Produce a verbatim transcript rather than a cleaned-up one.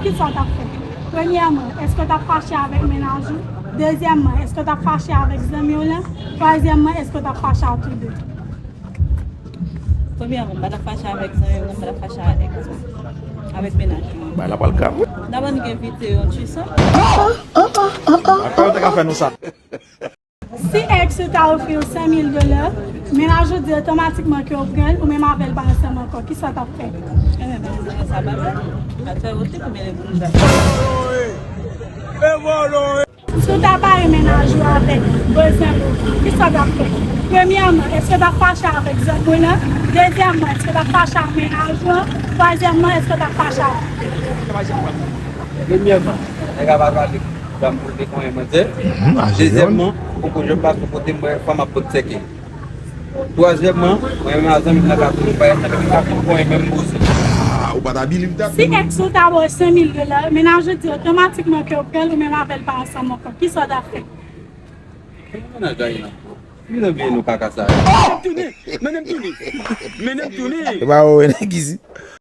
Kisa w t ap fè? Premyèman, èske w t ap fache avèk mennaj ou? Dezyèmman, èske w t ap fache avèk zanmi w lan? Twazyèmman, èske w t ap fache ak tou de? Premyèman, m pa t ap fache avèk zanmi m nan, m pa t ap fache avèk, avèk mennaj mwen. Bay la pral grav wi. Dabò n gen videyo yon twisom. Apa yo te ka fè nou sa? Si ex ou ta ofri w senk mil dola, mennaj ou di otomatikman ke w pran l, ou menm avè l pa ansanm ankò, kisa w t ap fè? Ebyen, sa pa bay. Al fè wote pou mele pou nou. Si w ta bare mennaj ou avèk bezwen pou ou, kisa w t ap fè? Premyèman, èske w t ap fache avèk zanmi w lan? Dezyèmman, èske w t ap fache ak mennaj ou an? Twazyèmman, èske w t ap fache avèk? Premyèman, nèg la pa pale dam pou l te konyen manzè. Dezyèmman, poko jwenn pa sou kote m wè fanm ap bòt sèke. Twazyèmman, mwen menm a zanmi m nan ka toujou bay, sa vle di m ka toujou konyen menm bouzen. Ah, ou pa ta believe that? Si ex ou ta ba w senk mil dola, mennaj ou di otomatikman ke w pran l, ou menm avè l pa ansanm ankò, kisa w t ap fè? Mennaj la, li nan vye nou kaka sa yo. Mennen m tounen! Mennen m tounen! Mennen m tounen! E pa ou, nèg isi.